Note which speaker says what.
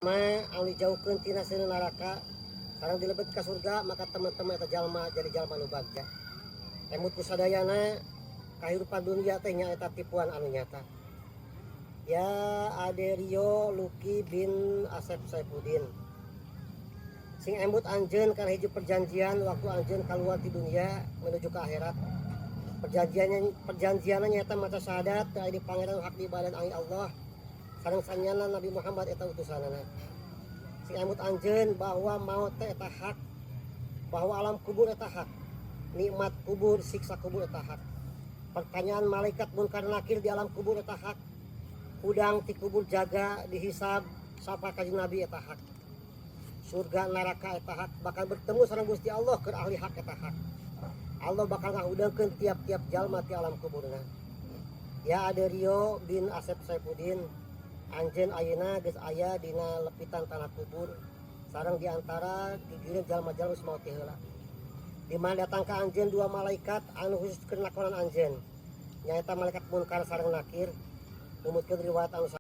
Speaker 1: Anu dijauhkeun tina seuneu neraka sareng dilebet ka surga, maka teman-teman eta jalma jadi jalma nu bagja. Emut ku sadayana, kahirupan dunia teh nyaeta tipuan anu nyata. Ya Ade Rio Luki bin Asep Saipudin, sing emut anjeun kana hiji perjanjian waktu anjeun keluar di dunia menuju ke akhirat. Perjanjiannya nyaeta maca syahadat teu aya pangeran hak diibadah angin Allah sareng sanyana Nabi Muhammad eta utusanana. Sing emut anjeun bahwa maut teh eta hak, bahwa alam kubur eta hak, nikmat kubur, siksa kubur eta hak, pertanyaan malaikat munkar nakir di alam kubur eta hak, hudang ti kubur, jaga, dihisab, sapa Kanjeng Nabi eta hak, surga neraka eta hak, bakal bertemu sareng Gusti Allah keur ahli hak eta hak. Allah bakal ngahudangkeun tiap-tiap jalma ti alam kuburna. Ya Ade Rio bin Asep Saipudin, anjeun ayeuna geus aya dina lepitan tanah kubur sareng di antara gigireun jalma-jalma geus maot ti heula, di mana datang ka anjeun dua malaikat anu khusus keur nakonan anjeun, nyaeta malaikat munkar sareng nakir, numutkeun riwayat anu